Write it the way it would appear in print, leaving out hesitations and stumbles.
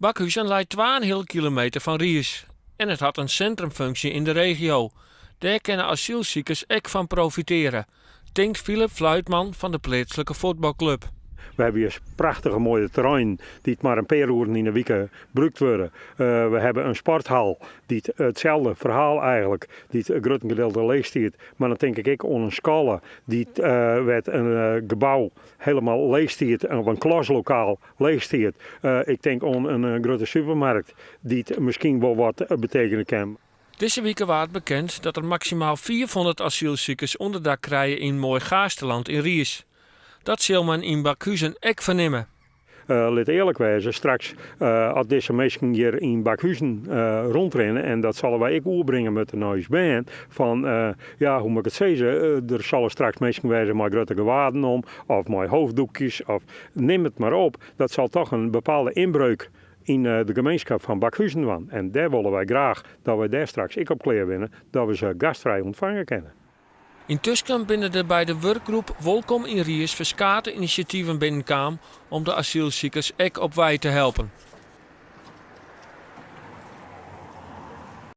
Bakhuzen leit 2,5 kilometer fan Riis en it hat in sintrumfunksje yn de regio. Dêr kinne asylsikers ek fan profitearje, tinkt Philip Fluitman fan de pleatslike fuotbalklup. We hawwe hjir prachtige moaie terreinen dy't mar in pear oeren yn 'e wike brûkt wurde. We hawwe in sporthal dy't itselde ferhaal eigentlik, dy't gruttengedeelte leech stiet. Mar dan tink ik ek oan in skoalle dy't wêr't in gebou hielendal leech stiet of in klaslokaal leech stiet. Ik tink oan in grutte supermerk dy't miskien wol wat betekenje kin. Dizze wike waard bekend dat der maksimaal 500 asylsikers ûnderdak krije yn Mooi Gaasterland yn Riis. Dat sil men yn Bakhuzen ek fernimme. Lit earlik wêze, straks as dizze minsken hjir yn Bakhuzen rûnrinne, en dat sille wy ek oerbringe moatte nei ús bern, fan ja, hoe moat ik it sizze, der sille straks minsken wêze mei grutte gewaden om, of mei hoofddoekjes, of nim it mar op, dat sil toch in bepaalde ynbreuk yn de gemeenskap fan Bakhuzen dwaan. En dêr wolle wy graach dat wy dêr straks ek op klear binne, dat we se gastfrij ûntfange kinne. Yntusken binne der by de wurkgroep Wolkom yn Riis ferskate inisjativen binnenkaam om de asylsikers ek op wei te helpen.